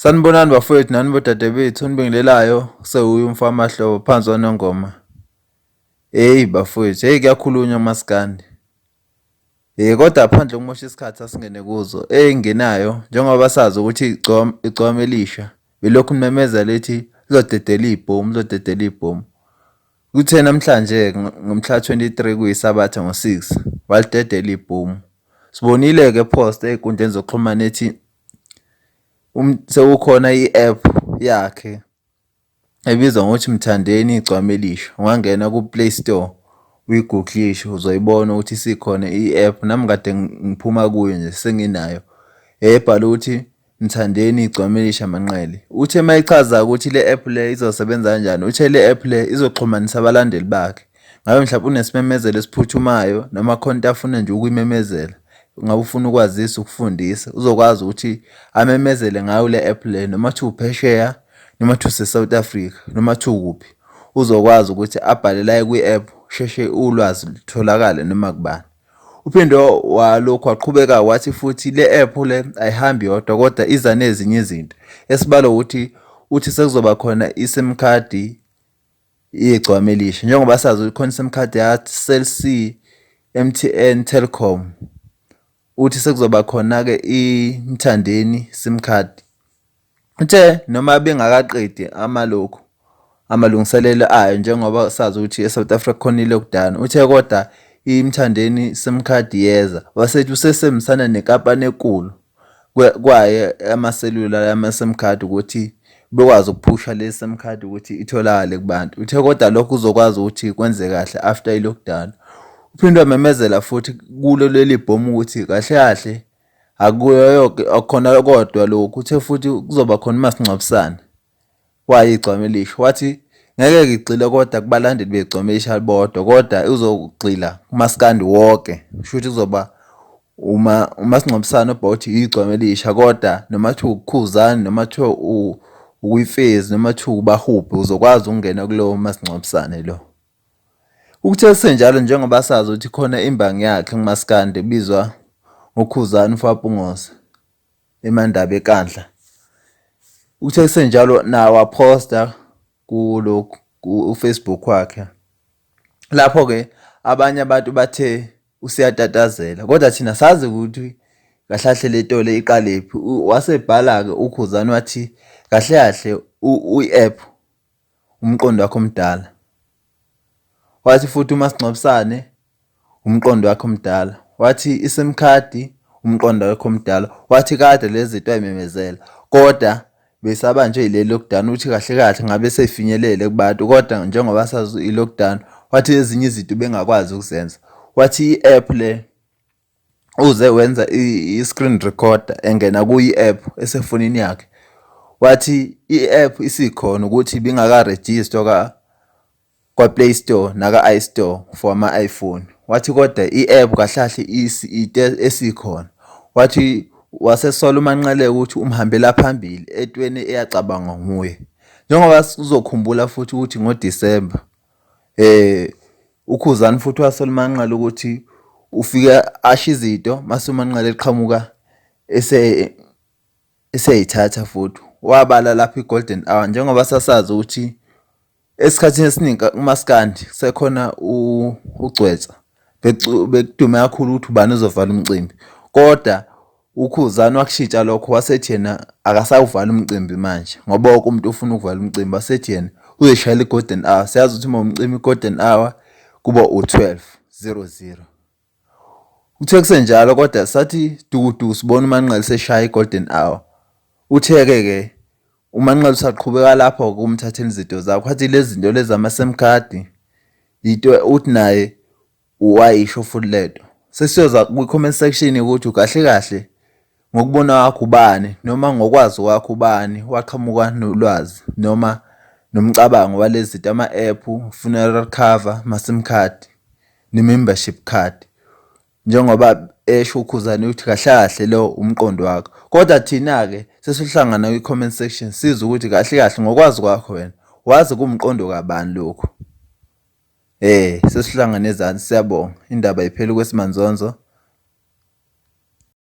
Sanibonani bafowethu nani bodadewethu onibingelelayo sewuye umfamahlobo phansi wanongoma. Hey bafowethu, hey kuyakhulunywa maskandi. Hey kodwa phandle ukumosha isikhathi asingene kuzo. Eyingenayo njengoba sazi ukuthi igcwama elisha belokhu nimemeza lithi lizodedela ibhomu, lizodedela ibhomu. Kuthe namhlanje ngomhla 23 kuyiSabatha ngo-6 walidedela ibhomu. Sibonile-ke post ey'nkundleni zokuxhumana ethi sekukhona i-app yakhe ebizwa ngokuthi Mthandeni Igcwama Elisha. Ungangena ku-Play Store uyi-google-ishe uzoyibona ukuthi isikhona i-app. Nami kade ngiphuma kuyo nje senginayo. Ebhalwe ukuthi Mthandeni Igcwama Elisha Manqele. Uthe uma echaza ukuthi le app le izosebenza kanjani, uthe le app le izoxhumanisa abalandeli bakhe. Ngabe mhlawumbe unesimemezelo esiphuthumayo noma khona into afuna nje ukuyimemezela, ngabe ufuna ukwazisa, ukufundisa, uzokwazi ukuthi amemezele ngayo le app le noma kuthiwa uphesheya noma kuthiwa use-South Africa noma kuthiwa ukuphi, uzokwazi ukuthi abhale la kwi-app sheshe ulwazi lutholakale noma kubani. Uphinde walokhu waqhubeka wathi futhi le app le ayihambi yodwa kodwa iza nezinye izinto esibalo ukuthi uthi sekuzoba khona i-SIM card yegcwama elisha njengoba sazi ukuthi khona i-SIM card ya-Cell C, M_T_N, Telkom. Uthi sekuzoba khona-ke iMthandeni SIM card. Uthe noma bengakaqedi amalokhu amalungiselelo ayo njengoba sazi ukuthi e-South Africa khona i-lockdown, uthe kodwa iMthandeni SIM card iyeza. Wasethi usesebenzisana nenkampani enkulu kwaye amaselula ama-SIM card ukuthi bekwazi ukuphusha le SIM card ukuthi itholakale kubantu. Uthe kodwa lokho kuzokwazi ukuthi kwenze kahle after i-lockdown. Uphinde wamemezela futhi kulo leli bhomu ukuthi kahle kahle akuyo akukhona kodwa lokhu, uthe futhi kuzoba khona umasingcwabisane wayo igcwama elisha. Wathi ngeke ngigxile kodwa kubalandeli begcwama elisha bodwa kodwa uzogxila kumaskandi wonke. Kusho ukuthi kuzoba uma umasingcwabisane obhawuthi igcwama elisha kodwa noma kuthiwa ukukhuzani noma kuthiwa ukuyifezi noma kuthiwa ubahubhe uzokwazi ukungena kulowo masingcwabisane lo. Ukuthe kusenjalo njengoba sazi ukuthi khona imbangi yakhe kumaskandi ebizwa ngoKhuzani uMfowapungose eMandaba eNkandla. Uthe kusenjalo naye waphosta kulokhu ku-Facebook wakhe. Lapho-ke abanye abantu bathe useyatatazela kodwa thina sazi ukuthi kahle kahle le nto le iqalephi. Wasebhala-ke uKhuzani wathi kahle kahle i-app umqondo wakhe omdala. Wathi futhi umasingcwabisane umqondo wakhe omdala. Wathi i-SIM card umqondo wakhe omdala. Wathi kade lezi zinto way'memezela kodwa besabanjwe yile lockdown ukuthi kahle kahle ngabe seyifinyelele kubantu kodwa njengoba sazi i-lockdown wathi ezinye izinto bengakwazi ukuzenza. Wathi i-app le uze wenza i-screen recorder engena kuyi-app esefonini yakhe. Wathi i-app isikhona ukuthi ibingaka-register kwa-Play Store naka-iStore for ama-iPhone. Wathi kodwa i-app kahle kahle into esikhona. Wathi wasesola uManqele ukuthi umhambela phambili entweni eyacabangwa nguye. Njengoba uzokhumbula futhi ukuthi ngoDisemba uKhuzani futhi wasola uManqele ukuthi ufike asho izinto mase uManqele eqhamuka eseyithatha futhi. Wabala lapho i-golden hour njengoba sasazi ukuthi esikhathini esiningi kumaskandi sekhona ugcwetha bekudume kakhulu ukuthi ubani ozovala umcimbi kodwa uKhuzani wakushintsha lokho wasethi yena akasawuvala umcimbi manje ngoba wonke umuntu ufuna ukuvala umcimbi wasethi yena uzoyishayela i-golden hour. Siyazi ukuthi uma umcimbi i-golden hour kuba u-12:00. Kuthe kusenjalo kodwa sathi dukuduku sibona uManqele seshaya i-golden hour. Uthe-ke ke uManqele usaqhubeka lapho kumthathela izinto zakho wathi lezi zinto lezi ama-SIM card into uthi naye wayisho futhi lento. Sesiyoza kwi-comment section ukuthi kahle kahle ngokubona kwakho ubani noma ngokwazi kwakho ubani waqhamuka nolwazi noma nomcabango walezi zinto ama-app, funeral cover, ama-SIM card ne-membership card. Njengoba esho uKhuzani ukuthi kahle kahle lo umqondo wakho. Kodwa thina-ke sesihlangana kwi-comment section sizwe ukuthi kahle kahle ngokwazi kwakho wena wazi kuwumqondo kabani lokhu. Sesihlangane ezansi siyabonga. Indaba iphela kwesimanzonzo.